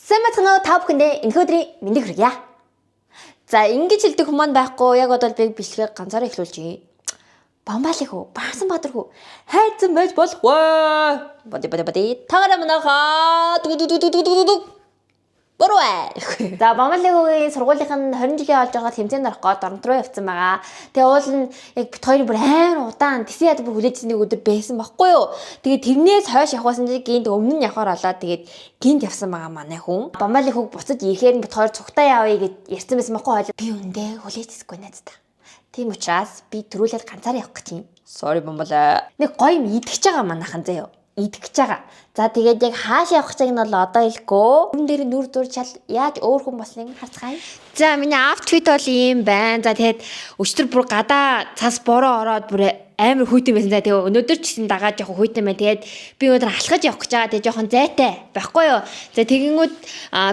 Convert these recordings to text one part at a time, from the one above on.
Сайн байцгаана уу, та бүхэндээ энэхүү өдрийн мэндийг хүргье. За, ингэж хэлдэг хүмүүс байхгүй. Яг одоо би бичлэгээ ганцаараа эхлүүлж байна. Бамбалыг хөө, Баасан Баатар хөө хайцсан байж болох вэ? Боди боди боди. Тагара манаха. Дүг дүг дүг дүг дүг дүг. Буруу. За, Бамбалыг хөөгийн сургуулийнх нь 20 жилийн олж байгаа тэмцээнд орох гээд Торонто руу явцсан байгаа. Тэгээ уул нь яг бит хоёрын бүр амар удаан тэсэн яд бүр хүлээжсэн нэг өдөр байсан байхгүй юу. Тэгээ тэрнээс хойш явахсан чинь гинт өмнө нь явахаар болоод тэгээд гинт явсан байгаа манай хүн. Бамбалыг хөг буцаж ирэхээр нь бит хоёр цугтаа явъя гэж ярьсан байсан байхгүй юу. Би үндэ хүлээжсэхгүй найздаа. Тийм учраас би төрүүлээд ганцаараа явах гэж юм. Sorry, Бамбалаа. Нэг гоё юм идэж байгаа манайхан заяа, идэх гэж байгаа. За, тэгээд яг хаашаа явах гэж нь бол одоо хэлэхгүй. Нүрэн дээр нүр зур чал яаж өөр хүн болсныг харцгаая. За, миний outfit бол ийм байна. За, тэгээд өчтөр бүр гадаа цас бороо ороод бүр амар хүйтэн байсан. За, тэгээ өнөөдөр ч гэсэн дагаа жоохон хүйтэн байна. Тэгээд би өнөөдөр алхаж явах гэж байгаа. Тэгээд жоохон зайтай байхгүй юу? За, тэгэнгүүт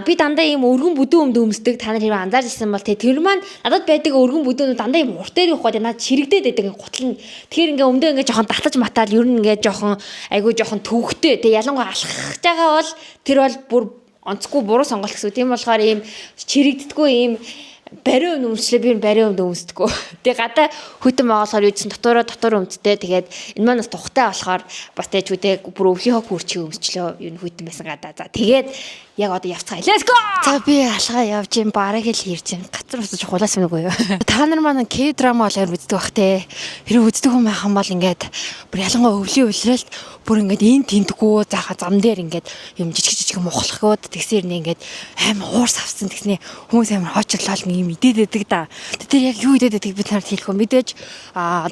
би дандаа ийм өргөн бүдүүн өмд өмсдөг. Та нар хэрвээ анзаарч ирсэн бол тэгээд тэр маань надад байдаг өргөн бүдүүн дандаа ийм урт дээр явах гэдэг надад чирэгдээд байдаг гутал нь. Тэгэхээр ингээ өмдөө ингээ жоохон татаж матаал ер нь ингээ жоохон айгүй жоохон төвхтэй. Тэгээ ялангуяа алхах байгаа бол тэр бол бүр онцгүй буруу сонголт гэсэн. Тийм болохоор ийм чирэгддэггүй ийм бариун өмслөө, би бариун өмд өмсдөггүй. Тэгээ гадаа хүйтэн байгаа болохоор юу гэсэн дотоороо дотор өмдтэй. Тэгээд энэ маань бас тухтай болохоор бас тэжүүдээ бүр өвлийнхөө күрчиг өмсчлөө. Юу н хүйтэн байсан гадаа. За, тэгээд яг одоо явцгаая. Let's go. За, би алхаа явж юм, бараг л ирж юм. Газар усаж хулаас юм үгүй юу. Та нар маань K-драма бол амар үздэг бах те. Хэрэг үздэг хүн байх юм бол ингээд бүр ялангуяа өвлийн улиралд бүр ингээд эн тентгүү заха зам дээр ингээд юм жижиг жижиг мухлахгууд тэгсэр нэ ингээд амар уурс авсан тэгснэ хүмүүс амар хоочрлол нэг юм идээд байдаг да. Тэр яг юу идээд байдгийг би танарт хэлэх вэ? Мэдээж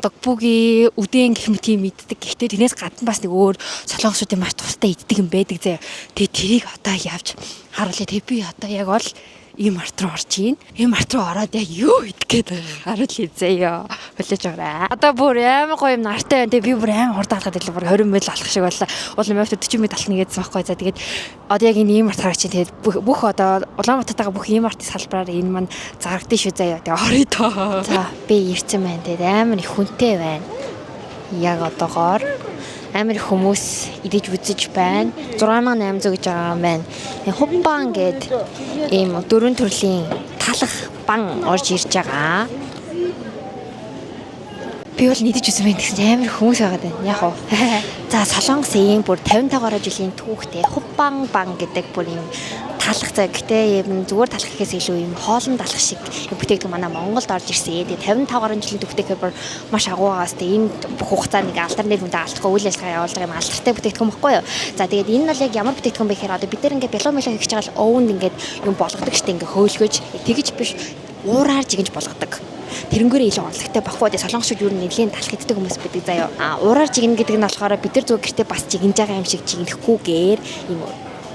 догбуги, үдэн гэх мэт юм иддэг. Гэхдээ тэрнээс гадна бас нэг өөр солонгосчуудын маш дуртай иддэг юм байдаг зэ. Тэгээ тэрийг одоо явж харуулъя. Тэгээ би одоо яг бол ийм март руу орж ийн. Ийм март руу ороод яг юу идэх гээд харуулъя заяа. Хүлээж аваарай. Одоо бүр амар гоё юм нартай байна. Тэгээ би бүр амар хурдан алхаад ирлээ. Бүр 20 мэл алхах шиг боллоо. Уул нь 40 мэл алхна гэдсэн байхгүй. За, тэгээд одоо яг энэ ийм март харагч чинь тэгээд бүх одоо Улаанбаатартайгаа бүх ийм мартын салбараар энэ маань зарагдсан шүү заяа. Тэгээ орё доо. За, би ирсэн байна. Тэгээд амар их хүнтэй байна. Яг одоогоор амар их хүмүүс идэж үзэж байна. 6800 гэж байгаа юм байна. Хупбан гээд ийм дөрвөн төрлийн талах бан орж ирж байгаа. Би бол нэгдэж үзсэн байх гэсэн чинь амар хүмүүс байгаа даа. Яг уу. За, Солонгос ийм бүр 55 гаруй жилийн түүхтэй Хупбан бан гэдэг бүр ийм талах заа. Гэтэ юм зүгээр талах гэхээс илүү ийм хоолн талах шиг юм бүтээгдэхүүн манай Монголд орж ирсэн. Тэгээ 55 гаруй жилийн түүхтэй гэхээр бүр маш агуугаас тэгээ энэ бүх хугацаа нэг алдар нэр хүнтэй алдахгүй үйл ажиллагаа явуулдаг юм алдартай бүтээгдэхүүн баггүй юу. За, тэгээд энэ нь бол яг ямар бүтээгдэхүүн бэ гэхээр одоо бид нар ингээд бялуу мэлээ хийж байгаа л овнд ингээд юм болгодог штэ, ингээд хөөлгөж тэгэж биш, уураар жигэнж болгодог. Тэрнгээрээ илүү онцлогтой баггүй. Тэгээ солонгосчууд юу нэлийн талах иддэг хүмүүс байдаг заяа. А уураар жигнэ гэдэг нь болохоор бид нар зүгээр гэртээ бас жигнэж байгаа юм шиг жигнэхгүйгээр ийм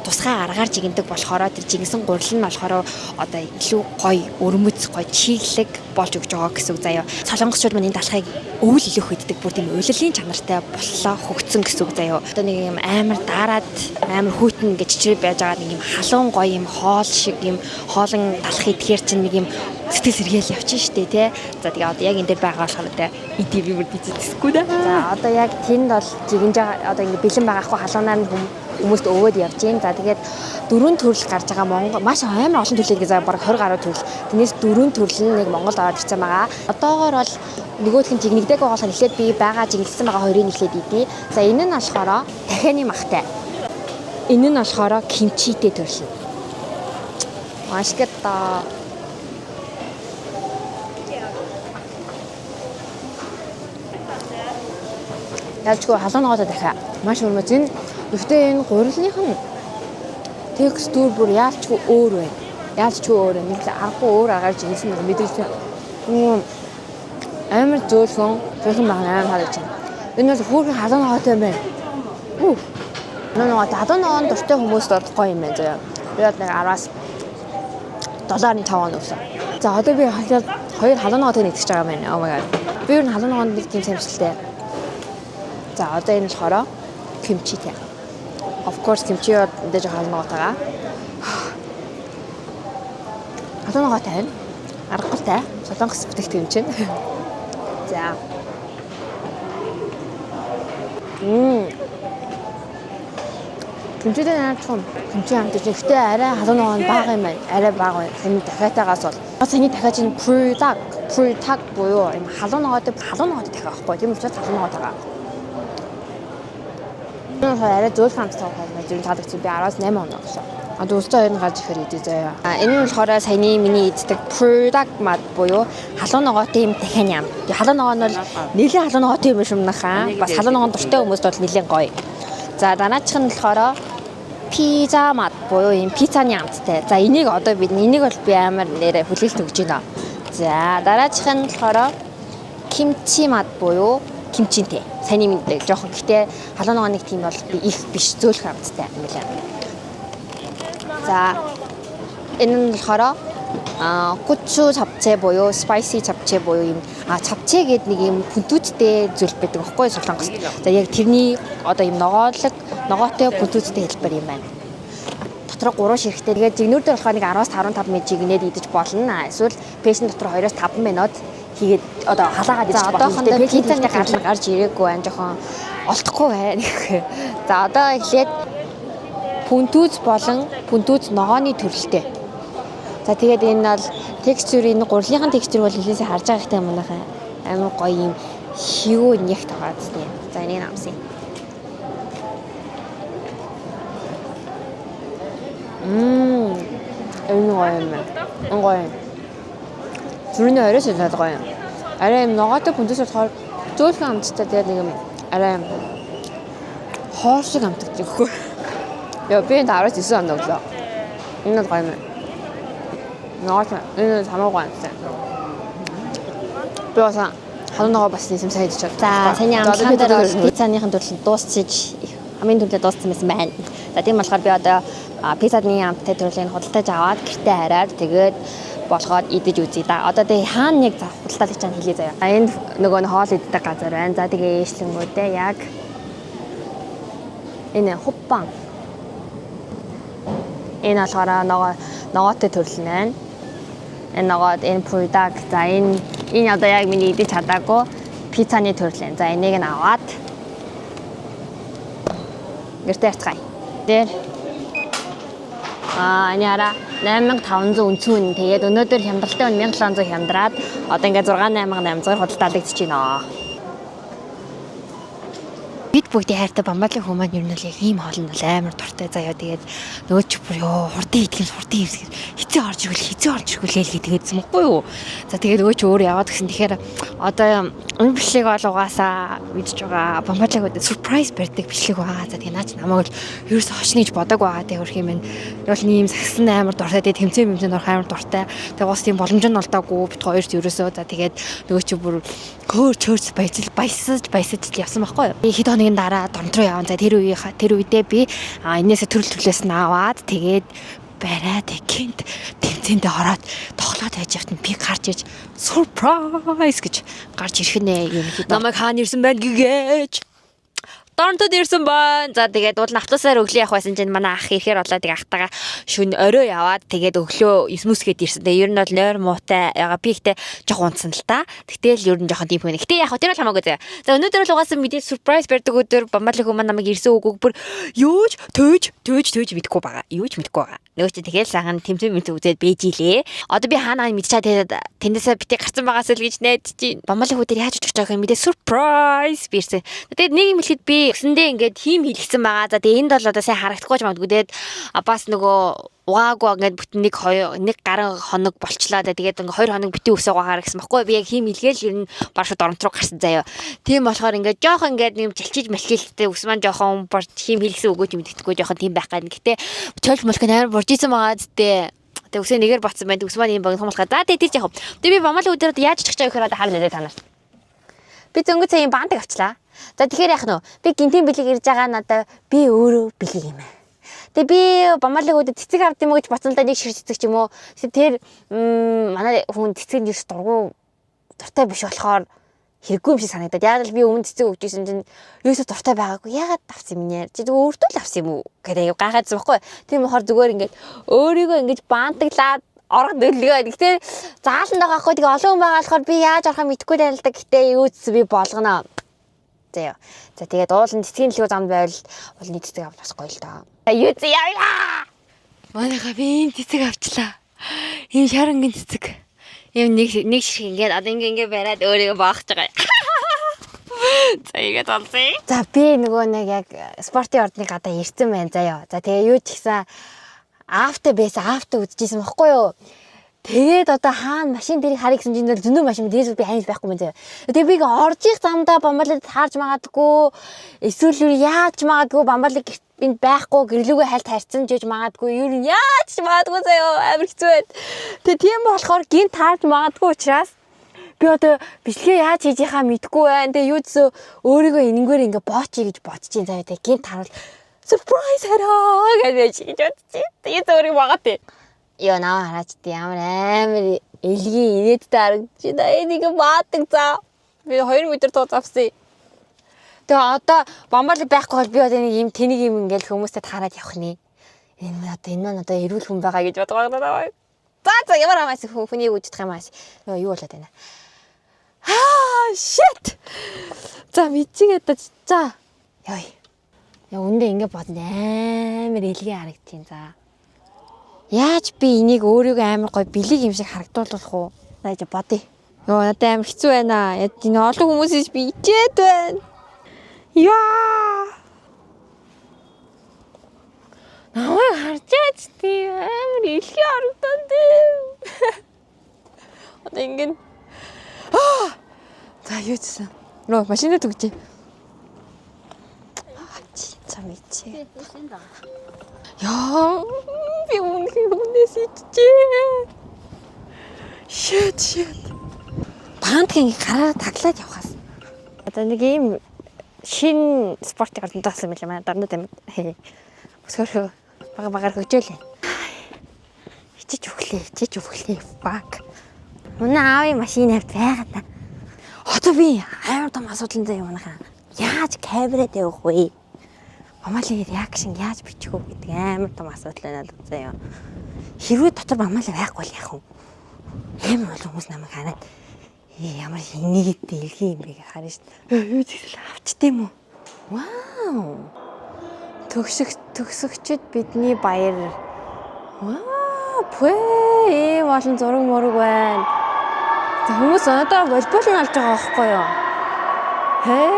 тусгай аргаар жигэндэг болохоор тэр жигнэсэн гурил нь болохоор одоо илүү гоё өрмөц, гоё чиглэг болж өгч байгаа гэсэн үг заяа. Солонгосчууд маань энэ талхыг өвөл илүү хөддөг, бүр тийм улирлын чанартай боллоо, хөгцсөн гэсэн үг заяа. Одоо нэг юм амар дараад амар хүйтэн гэж чичрээ байж байгаа нэг юм халуун гоё юм хоол шиг юм хоолн талах идэхээр чинь нэг юм сэтгэл сэргээл явчих штэ тий. За, тэгээ одоо яг энэ дээр байгаа болохоор тэ иди би бүр дижитсэхгүй да. За, одоо яг тэнд бол жигэнж байгаа, одоо ингэ бэлэн байгаа хгүй, халуунаар нь хүмүүст өгөөд явж гин. За, тэгээд дөрвөн төрөл гарч байгаа, Монгол маш амар олон төрлийн гэж бараг 20 гаруй төрөл. Тэрнээс дөрвөн төрөл нь нэг Монголд ороод ирсэн байгаа. Одоогоор бол нөгөөх нь жигнэгдээгүй болохоор эхлээд би байгаа жигнэсэн байгаа хоёрыг эхлээд идье. За, энэ нь болохоор дахианы махтай. Энэ нь болохоор кимчитэй төрөл. 맛있겠다. Ялчгүй халуун ногоотой дахиа. Маш өрмөц. Энэ гэхдээ энэ гурилных нь texture бүр яалчгүй өөр байна. Яалчгүй өөр байна. Нэг л аргагүй өөр агаар жинсэн нэг мэдэрч байна. Амар зөөлхөн, зөөлхөн байгаа амар харагдаж байна. Энэ бол хөөрхөн халуун ногоотой юм байна. Үу. Нөгөө халуун ногоон дуртай хүмүүст бол гоё юм байна заяа. Би бол нэг 10-аас 7.5 он өгсөн. За, одоо би хахад хоёр халуун ногоотой нэгтгэж байгаа юм байна. Oh my god. Би ер нь халуун ногоонд нэг тийм самжилтай. За, одоо энэ болохоор кимчитэй. Of course, кимчи бол мэдээж халуун ногоотойгоо. Халуун ногоотой байна. Аргатай. Солонгос бүтээгдэхүүн чинь. За. Мм. Кимчитэй наадхан кимчи амтж. Гэхдээ арай халуун ногоо нь бага юм байна. Арай бага байна. Саяны дахиатаагаас бол. Саяны дахиа чинь 불닭, 불닭 буюу юм халуун ногоотой дахиа байхгүй. Тийм учраас халуун ногоотой байгаа. Энэ болохоор арай зөөлхөн амттай байгаа юм. Ер нь таалагдсан. Би 10-аас 8 оноо гэсэн. Одоо өстө хоёр нь гарч ихээр идэ заяа. А энэ нь болохоор саяны миний иддэг 불닭 мад буюу халуун ногоотой юм дахианы ам. Тэгээ халуун ногоо нь бол нэлээд халуун ногоотой юм шиг юмнахаа. Бас халуун ногоон дуртай хүмүүст бол нэлээд гоё. За, дараачих нь болохоор 피자 맛 буюу юм пиццаны амттай. За, энийг одоо бид энийг бол би амар нэрэ хүлээлт өгч байна. За, дараачих нь болохоор кимчи 맛 буюу кимчинтэй. Саяны мэддэг жоохон. Гэхдээ халуун ногоо нэг тийм бол би их биш, зөөлхөн амттай юм лээ. За, энэ нь болохоор 고추 잡채 буюу spicy 잡채 буюу юм 잡채 гэдэг нэг юм пүнтүүдтэй зүйл байдаг байхгүй юу Солонгост. За, яг тэрний одоо юм ногоолог ногоотой пүнтүүдтэй хэлбэр юм байна. Дотор 3 ширхтээ. Тэгээд жигнүүр дээр болохоор нэг 10-аас 15 минут жигнээд идэж болно. Эсвэл пээжин дотор 2-оос 5 минут хийгээд одоо халаагаад идэж болно. Одоохондоо пиццаны гарлан гарч ирээгүй байна. Жохон олдохгүй байна. За, одоо эхлээд пүнтүүц болон пүнтүүц ногооны төрөлтэй. За, тэгээд энэ бол texture, энэ гурлынхын texture бол нэлээсээ харж байгаа ихтэй манайхаа амар гоё юм шивүү нягт байгаа зү. За, энийг амсъя. Мм. Энэ гоё юм байна. Энэ гоё юм. Зүрхний орой шилээд гоё юм. Арай юм ногоотой пүнтүүц болохоор зөөлхөн амттай, тэгээд нэг юм арай юм хоол шиг амтдаг юм. Яа, би энэ 10-аас 9 оноо өглөө. Энэ бол гоё юм. Ногоотой. Энэ самаагүй амттай. Би бас халуун ногоо бас нэсэм сайн идчихээ. За, саяны амтлагын дээр бол пиццаныхын төрөл дуусчиж, хамгийн түрүүндээ дууссан байсан байна. За, тийм болохоор би одоо пиццаны амттай төрлийн худалдаж аваад гэртээ хараад тэгээд болгоод идэж үзье да. Одоо тэгээ хаана нэг за худалдаа хийж байгаа хэлье заяа. А энд нөгөө нь хоол иддэг газар байна. За, тэгээ ээшлэнгүүдээ яг энэ 호빵. Энэ болохоор ногоотой төрөл нь байна. Энэ ногоод, энэ 불닭. За, энэ одоо яг миний идэж чадаагүй пиццаны төрөл байна. За, энийг нь аваад гэртээ харцгаая. Тэр энэ араа 8500 үнцэн үн. Тэгээд өнөөдөр хямдралтай үн 1700 хямдраад одоо ингээд 6 8800-аар худалдаалагдчих байна. Бид бүгдийн хайртай Бамбалын хүмүүс маань ер нь л яг ийм хоол нь бол амар дуртай заяа. Тэгээд нөгөө чи бүр ёо хурдан идэх юм, хурдан хийвсгэр хизээ орж ирвэл хизээ орж ирвэл л гэдгээдсэн баггүй юу. За, тэгээд нөгөө чи өөр яваад гисэн. Тэгэхээр одоо энэ бичлэг бол угаасаа мэдж байгаа Бамбалаг өдөө surprise барьдаг бичлэг байгаа. За, тэгээд наа чи намайг бол ерөөсө хошно гэж бодог байгаа. Тэгээд хөрх юм байна. Яг л ийм сагсан амар дуртай. Тэгээд тэмцээн мэмцээнд орох амар дуртай. Тэгээд уус тийм боломж нь олдоогүй бит хоёрт ерөөсөө. За, тэгээд нөгөө чи бүр көөр чөөрч баяжил баясаж баясаж л явсан байхгүй юу. Хэд хоногийн дараа Торонто руу явсан. За, тэр үедээ би энээсээ төрөл төрлөөс нь аваад тэгээд бариад гинт тэмцээндээ ороод тоглоод байж байхад нь би гарч иж surprise гэж гарч ирэх нэ юм хэд Намайг хаана ирсэн байна гэгээч. Торонтод ирсэн байна. За, тэгээд уул нь автобусаар өглөө явах байсан чинь манай ах ирэхээр болоо тэгээд ахтайгаа шүн орой яваад тэгээд өглөө 9 мөсгээд ирсэн. Тэгээд ер нь бол нойр муутай. Яга би ихтэй жоох унтсан л та. Тэгтэл ер нь жоохон тийм хүн. Гэтэ яг тэр бол хамаагүй заяа. За, өнөөдөр бол угаасаа мэдээ surprise барьдаг өдөр. Бамбалын хүмүүс намайг ирсэн үгүйг бүр юуж төөж төөж төөж мэдэхгүй байгаа. Юуж мэдэхгүй байгаа. Нөгөө чи тэгэл сайхан тэмцээн мэмцэн үзээд бэжилээ. Одоо би хаана мэдчихэд тэгээд тэндээсээ битээ гарцсан байгаас л гэж найдаж чинь. Бамбалын хүү дээр яаж очих байгаа юм мэдээ surprise бирсэн. Тэгээд нэг юм хэлэхэд би өсөндөө ингээд хийм хийлгсэн байгаа. За, тэгээд энд бол одоо сайн харагдахгүй ч магадгүй. Тэгээд бас нөгөө угаагүй ингээд бүтэн нэг хоёр нэг гарan хоног болчлаа. Тэгээд ингээд 2 хоног битүү өсөг байгаа гэсэн баггүй. Би яг хийм хийлгээл ер нь бар шууд Торонто руу гарсан заяа. Тийм болохоор ингээд жоохон ингээд нэг жалчиж малхилттэй өс маань жоохон борч хийм хийлгсэн үгүй ч мэддэхгүй жоохон тийм байх гад. Гэтэ чолж молх амар борж исэн байгаа зү. Тэгээ үсээ нэгээр ботсон байна. Үс маань юм богино хумлахаа. За, тэгээ тэр яг. Тэгээ би бамал өдөр яаж очих чаа гэхээр одоо харна нэ та нарт. Би зөнгө цагийн бантаг авчлаа. За, тэгэхээр яах нь вэ? Би гинтийн бэлэг ирж байгаа надаа би өөрөө бэлэг юм аа. Тэгээ би бамалыг өдөө цэцэг авд юм уу гэж бодсон л да, нэг шир цэцэг ч юм уу. Тэр манай хүн цэцэг нь ерөөс дургу дуртай биш болохоор хэрэггүй юм шиг санагдаад. Яг л би өмнө цэцэг өгч ирсэн чинь ерөөсөө дуртай байгаагүй. Яагаад авсан юм нэ? Чи зүгээр өөртөө л авсан юм уу гэдэг аяа гайхаадсан байхгүй. Тийм болохоор зүгээр ингээд өөрийгөө ингэж баантаглаад орох нөлгөө. Гэтэ зааланд байгаа хгүй. Тэгээ олон хүн байгаа болохоор би яаж орохоо мэдэхгүй л да. Гэтэ юу ч би болгоно. Заяа. За, тэгээд уулын цэцгийн дэлгүүр замд байвал уулын цэцэг авах бас гоё л доо. Юу зэ явлаа. Манайха би ийм цэцэг авчлаа. Ийм шар өнгийн цэцэг. Ийм нэг нэг шиг ингээд одоо ингээ ингээ бариад өөрийгөө боогч байгаа. За ингээд олзъя. За би нөгөө нэг яг спортын ордны гадаа ирсэн байна заяа. За тэгээ юу ч гэсэн аавтай байсан, аавтай үзчихсэн бохгүй юу? Тэгээд одоо хаана машин дэрийг харъя гэсэн чинь зөнөө машин дээрээс би хааж байхгүй юм заяа. Тэгээ би ингээ орж их замдаа бамбалыг таарж магадгүй, эсвэл юу яаж магадгүй бамбалыг энд байхгүй гэрлүүгээ хальт харьцсан жиж магадгүй, юу яаж магадгүй заяа, амар хэцүү байд. Тэгээ тийм болохоор гинт таарж магадгүй учраас би одоо бичлэгээ яаж хийж яхаа мэдэхгүй байна. Тэгээ юу гэсэн өөрийгөө энэнгээр ингээ боочий гэж бодож чинь заяа. Тэгээ гинт харуул surprise хараа гэж байж гэж бодож чинь. Тэгээ зөөрийг магаад тий. Йоо наа хараач тий ямар амар элгийн инээдтэй харагдаж байна. Энийг баадаг за. Би 2 м тууз авсан. Тэгээ одоо бомбол байхгүй бол би одоо нэг юм тэнийг юм ингээл хүмүүстэй таарад явах нэ. Энэ мань одоо энэ маань одоо эрүүл хүн байгаа гэж бодож байгаа. За за ямар хамаас хүний үжих юм ааш. Юу болоод байна? Аа shit. За мэдчихээ одоо за. Йой. Я үндэ ингэ бодно амар элгээ харагдчихээн за. Яаж би энийг өөрийгөө амар гоё бэлэг юм шиг харагдуулах уу? Нааж бодъё. Йоо надад амар хэцүү байна. Яг энэ олон хүмүүсээс би ичээд байна. Яа. Намайг харж яаж тий амар элгээ харагдаад тий. Одоо ингэн. Аа! За юу гэсэн. Нөө машинаа түгжээ. За мэдчихээ. Яа, би үнэхээр хүнээс ичжээ. Shit shit. Пантг ингэ гараараа таглаад явхаас. Одоо нэг ийм шин спортын ордонд болсон юм лээ манай дорнод юм. Өсгөрхөө бага багаар хөгжөөлээ. Хичиж өглөө, хичиж өглөө. Fuck. Манай аавын машин авт байгаа та. Одоо би амар том асуудал заяа манайхаа. Яаж камераа тавих вэ? Мамалын реакшн яаж бичих үү гэдэг амар том асуудал байна л заяа. Хэрвээ дотор мамалаа байхгүй бол яах вэ? Амар олон хүмүүс намайг хараад ямар хинийгтэй илгээ юм бэ гэж харна шүү дээ. Юу зэгсэл авчт юм уу? Вау. Төгсөх төгсөгчд бидний баяр. Вау, пэ ийм олон зураг мураг байна. За хүмүүс одоо волейбол нь олж байгаа байхгүй юу? Хээ.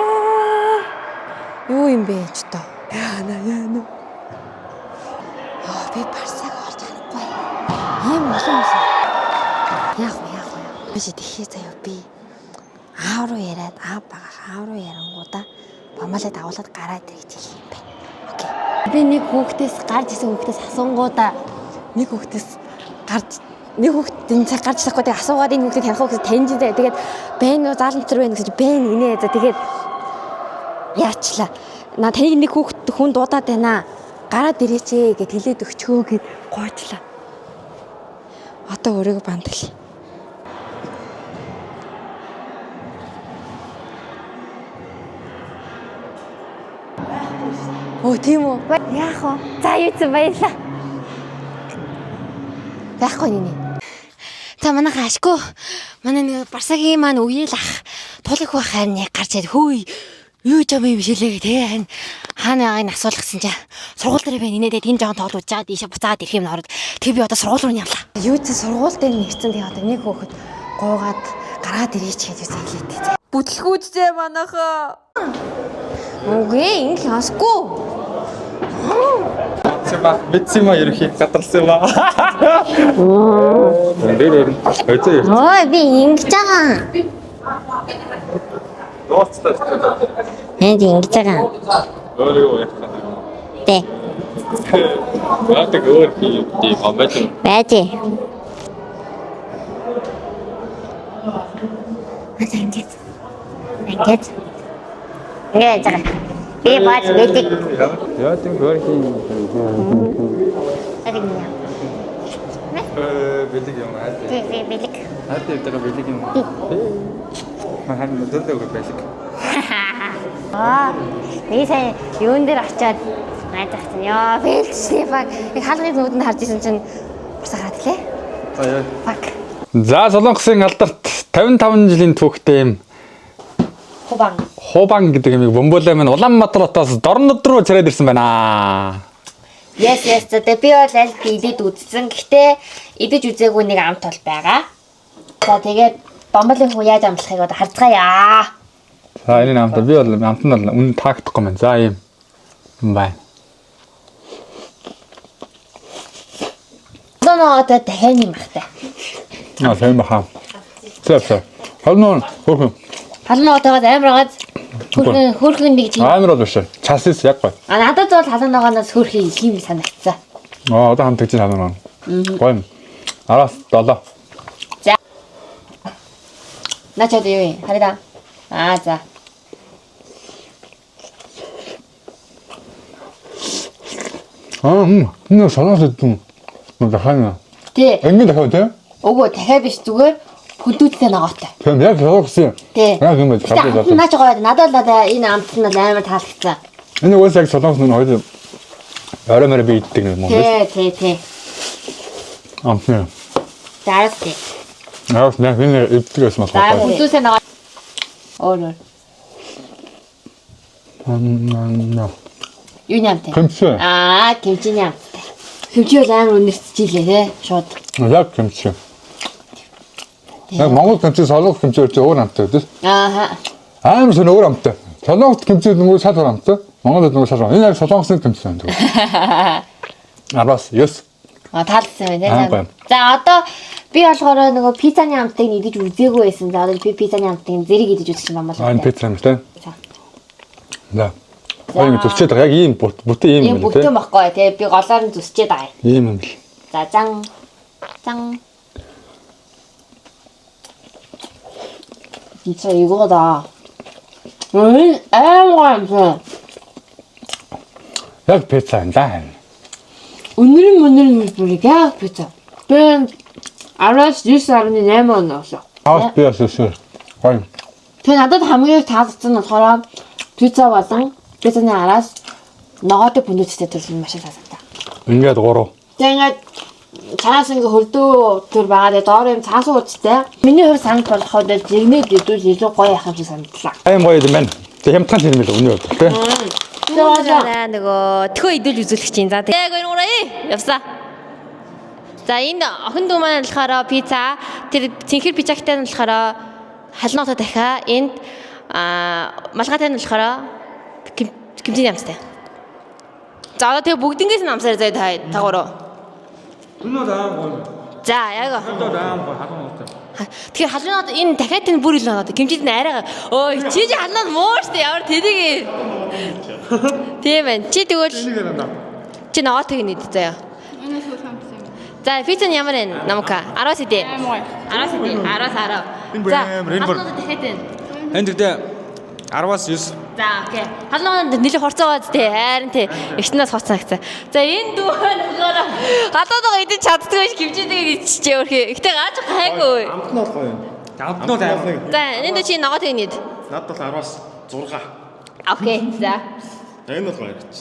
Юу юм бэ ч тоо. Яана яана. Йоо би барсаг олж харахгүй. Ийм олон хүмүүс. Яах вэ яах вэ? Биш тэхээ заяа би аав руу яриад аав багах аав руу ярангуудаа бамаалаа дагуулад гараад ир гэж хэлэх юм байна. Окей. Би нэг хүүхдээс гарч исэн хүүхдээс асуунгуудаа нэг хүүхдээс гарч нэг хүүхд энэ цаг гарч ирэхгүй тэгээ асуугаад энэ хүүхдэд таних уу гэж таньж заяа. Тэгээд байна уу заалан дотор байна гэж байна гинэ. За тэгээд яачлаа. На таныг нэг хүүхд хүн дуудаад байна. Гараад ирээч ээ гэд хэлээд өгчхөө гэд гуйчлаа. Одоо өөрийгөө бандал. Өө тийм үү? Яах вэ? За юу ч баярлаа. Байхгүй нэ. За манайха ашгүй. Манай нэг Барсагийн маань үеэл ах тулах байх харин яг гарч ирээд хөөе юу ч юм юм шилээ гэ тэ харин хаана байгааг нь асуулах гэсэн чинь сургууль дээр байна инээ тэгээд энэ жоохон тоол уужаад ийшээ буцаад ирэх юм ороод тэг би одоо сургууль руу явлаа. Юу ч сургууль дээр нэрсэн тэгээ одоо нэг хөөхөд гуугаад гараад ирээч гэж юусэн хэлээд тэ. Бүтлгүүчтэй манайхаа. Үгүй ингэ сонсгүй. Мэдсима, мэдсима ерөнхий гадарсан юм аа. Тэр ер нь өзөө ер. Ой би ингэж байгаа. Дуустай. Энд ингэж байгаа. Өөрийгөө яах юм. Тэ. Яадаг өөр хий юм бомбаж. Байж. Одоо ингэж. Ингэж. Ингэж байгаа. Би бааз бэлэг. Яадаг өөр хий юм. Одоо ингэ. Бэлэг юм аа. Би би бэлэг. Хаад явдаг бэлэг юм. Харин зөндөө бэлэг. Аа. Би сая юун дээр очиад найдах чинь ёо бэлчтэй баг. Яг хаалгын нүдэнд харж исэн чинь урсаа гараад лээ. За яа. Баг. За Солонгосын алдарт 55 жилийн түүхтэй юм Хубан. Хубан гэдэг юмыг бөмбөлөө минь Улаанбаатар хотоос Дорнод руу чирээд ирсэн байна. Yes. За тэгээ би бол аль идээд үзсэн. Гэхдээ идэж үзээгүй нэг амт бол байгаа. За тэгээд бомболын хүү яаж амтлахыг одоо харцгаая. За энэ амт би бол амт нь бол үнэн таагдахгүй байна. За ийм юм байна. Ногоотой дахианы махтай. Аа сайн баха. За за. Халноо хөрхөн. Халуун ногоотойгоос амар газ хөрхөн хөрхөн нэг тийм. Амар бол биш. Часис яг гоё. А надад бол халуун ногооноос хөрхөн их юм санагдсан. Аа одоо хамт тэгж халуун ногоо. Гоё юм. 10-аас 7. За. Наа чад юу юм? Хараа. Аа за. Аа энэ солонгос идэв. Мөн дахиад. Тий. Ингэ дахиад тий. Үгүй дахиад биш зүгээр хүндүүдтэй ногоотой. Тийм яг солонгос юм. Тий. Яг юм байж Гэтэ амт нь наач гоё. Надад л надад энэ амт нь бол амар таалагдсан. Энэ уус яг солонгос нэг хоёр орой морой би иддэг нэг юм байна. Тий, тий, тий. Амт нь. Дараас тий. Яг нэг энэ иддэг байсан За болохоор. хүндүүсээ ногоо. Өөр өөр. Юуны амт? Кимчи. Аа, кимчиний амттай. Кимчи бол амар үнэртчихлээ тий. Шууд. Яг кимчи. Яг Монгол кимчи, солонгос кимчи хоёр өөр амттай байдаг. Ааха. Амар сонь өөр амттай. Солонгост кимчи нөгөө шал өөр амттай. Монголд нөгөө шал. Энэ яг солонгосын кимчи юм тэгвэл. 10-аас 9. А таалагдсан байна Аа, тий. гоё. За одоо би болохоор нөгөө пиццаны амтыг нь идэж үзээгүй байсан. За одоо би пиццаны амтыг зэрэг идэж үзчих юм болоо. Аа энэ пицца юм тий. За. За. Хоёр ингэ зүсчээд байгаа. Яг ийм бүтэн ийм Ийм юм тий. бүтэн баггүй тий. Би голоор нь зүсчээд байгаа. Ийм юм бэл. За зан. Зан. 진짜 이거다. амар юм. Яг пицца юм да. Өнөрн мөнөрн бүр яг пицца. Би 10-аас 9.8 оноо. Аа би бас өсөр. Гоё. Тэгээ надад хамгийн их таалагдсан нь болохоор пицца болон пиццаны араас Ногоотой бүнүүцтэй төрөл нь маш их таалагдсан. Ингээд 3. Тэгээ ингээд цаас ингээ хөлдөө төр байгаа. Тэгээ доор юм цаасан ууцтай. Миний хувьд санал болгоход жигнэд идвэл илүү гоё яах юм шиг санагдлаа. Аим гоё юм байна. Тэг хямдхан юм байл үнэ бол тий. Тэгээ нөгөө төхөө идэл үзүүлэх чинь. За тэгээ 2 3 явсаа. За энэ охин дүү маань болохоор пицца, тэр цэнхэр пижактай нь болохоор халноотой дахиа, энд малгайтай нь болохоор кимчиний амттай. За одоо тэгээ бүгднгээс нь амсаар заяа та тагуруу. Энэ бол аим гоё. За яг. Энэ аим гоё халуун уутай. Тэгэхээр халуунууд энэ дахиад энэ бүр илүү надад кимчид нь арай өө чи чи халуунууд муу штэ ямар тэнийг. Тийм байна. Чи тэгвэл чи ногоотойг нийт заяа. Энэ сүүл хамтсан юм. За пицца нь ямар байна? Намка 10-аас хэдий? Амар гоё. 10-аас хэдий? 10-аас 10. Энэ бүр амар, энэ бүр. Халуунууд дахиад байна. Энэ тэгтээ 10-аас 9. За окей. Халуунууд нэлээ хорцоо байгаа зү харин тий. Эгчнээс хоцсон гэсэн. За энэ дүү нь болохоор халуунууд идэж чаддгүй ш кимчитэйг идчихээ өөрхий. Гэтэ гаж гайгүй. Амт нь бол гоё юм. Амт нь бол амар. За энэ дүү чи ногоотойг нийт. Надад бол 10-аас 6. Окей. За. Энэ бол гоё гэж.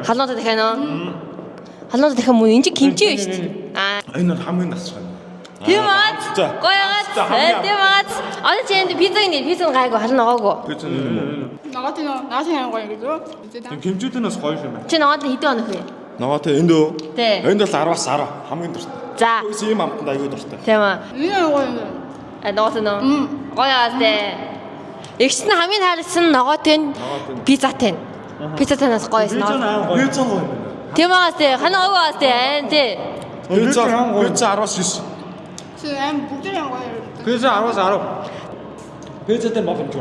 Халуунууд дахиад нөө. Халуунууд дахиад мөн энэ чи кимчи байна шүү дээ. Аа Энэ бол хамгийн насч байна. тийм ааз. За. Гоё ааз. За, хамгийн Тийм ааз. Одоо чи энэ пиццаг нийт. Пицца нь гайгүй халуун ногоогүй. Пицца нь юм уу? Ногоотой нөө, ногоотой амар гоё гэж үү? Үзээ та. Кимчүүд нь бас гоё юм байна. Чи ногоот нь хэдэн онох вэ? Ногоотой энд үү? Тий. Энд бол 10-аас 10 хамгийн дуртай. За. Үгүй ийм амтанд аягүй дуртай. Тийм аа. Энэ амар гоё юм. А ногоот нөө. Гоё ааз дээ. Эгч нь хамгийн таалагдсан нь ногоотой нь пиццатай нь. Пиццатай нас гоё байсан. ногоо. Пицца гоё юм. Тийм ааз дээ. Хана ог ааз дээ. Айн тий. Пицца пицца 10-аас 9. Чи амар бүгд амар гоё юм. Пицца 10-аас 10. Пицца дээр мод юм чи.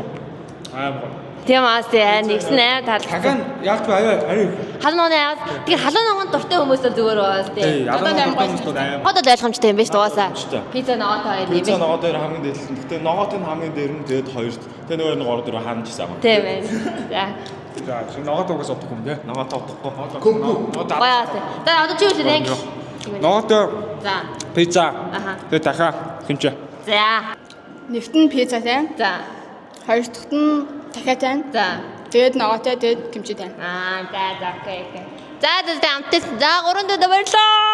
Аим гоё. Тийм ааз дээ. Айн эгч нь амар таалагдсан. Дахин яг ч аяа арай. Халуун ногооны ааз. Тэгэхээр халуун ногоонд дуртай хүмүүс бол зүгээр ааз дээ. Алан хүмүүс бол аим. Одоо л ойлгомжтой юм биш дугаасаа. Ойлгомжтой. Пицца ногоотой хоёр юм Пицца биш. ногоо дээр хамгийн дээдлэн. Гэтэ ногоотой нь хамгийн дээр нь тэгээд хоёрт. Тэгээ нөгөө нэг 3 4 хаана ч гэсэн. Тийм ээ. За. За ногоо угаас удахгүй юм тий. Ногоотой удахгүй. Гоё ааз дээ. За одоо чи юу хэлээ? Ногоотой За. пицца. Аха. Тэгээд дахиад кимчи. За. Нэгт нь пицца тань, За. хоёр дахьт нь дахиад тань. За. Тэгээд ногоотой, тэгээд кимчи тань. Аа за за окей окей. За за за амттай. За гурван дэд баярлаа.